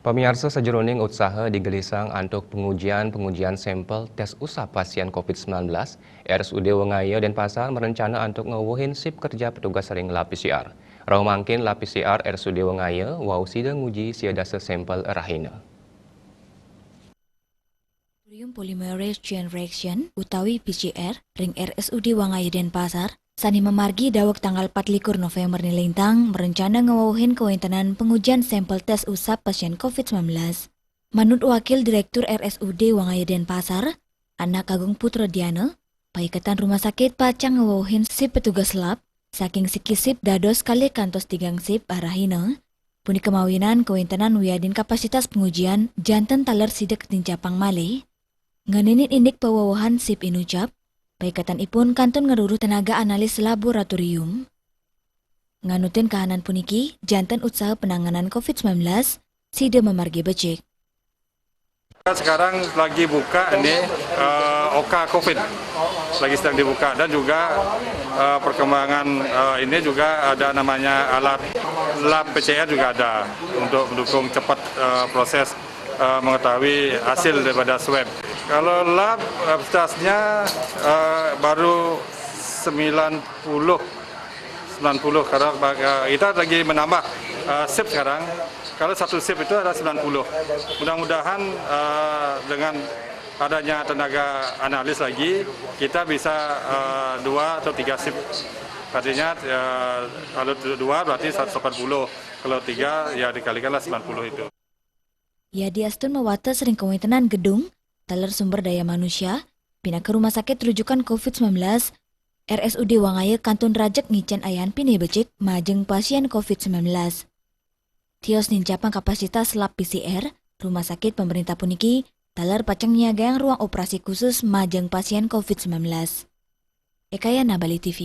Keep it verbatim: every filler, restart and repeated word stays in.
Pamiarsa, sajeroning utsaha digelisang antuk pengujian-pengujian sampel tes usap pasien covid sembilan belas, R S U D Wangaya Denpasar merencana antuk ngawuhin sip kerja petugas ring lab P C R. Rauh mangkin lab P C R R S U D Wangaya wau sida nguji sia dasa sampel rahina. Laboratorium Polymerase Chain Reaction utawi P C R ring R S U D Wangaya Denpasar, sane mamargi daweg tanggal patlikur November nilintang, merencana ngawuhin kawentenan pengujian sampel tes usap pasien covid sembilan belas. Manut Wakil Direktur R S U D Wangaya Denpasar, Anak Agung Putra Diana, paiketan rumah sakit pacang ngawuhin sip petugas lab, saking siki sip dados kalih kantos tigang sip rahina, punika mawinan kawentenan wiadin kapasitas pengujian janten taler sida katincapang malih. Ngeninin indik pawawuhan sip inucap, paiketanipun kantun ngruruh tenaga analis laboratorium. Nganutin kahanan puniki, janten utsaha penanganan covid sembilan belas sida mamargi becik. Sekarang lagi buka ini, eh, oka covid, lagi sedang dibuka, dan juga, eh, perkembangan, eh, ini juga ada namanya alat lab P C R juga ada untuk mendukung cepat, eh, proses, eh, mengetahui hasil daripada swab. Kalau lab, kapasitasnya, eh, baru sembilan puluh, sembilan puluh, karena, eh, kita lagi menambah, eh, sip sekarang. Kalau satu sip itu ada sembilan puluh. Mudah-mudahan, eh, dengan adanya tenaga analis lagi, kita bisa, eh, dua atau tiga sip. Artinya, eh, kalau dua berarti seratus delapan puluh. Kalau tiga, ya dikalikanlah sembilan puluh itu. Yadiastun mawates ring kawentenan gedung, taler sumber daya manusia, pinaka rumah sakit rujukan covid sembilan belas, R S U D Wangaya kantun rajeg ngicen ayan pinih becik majeng pasien covid sembilan belas. Tios nincapang kapasitas lab P C R, rumah sakit pemerintah puniki taler pacang nyiagayang ruang operasi khusus majeng pasien covid sembilan belas. Ekayana, Bali T V.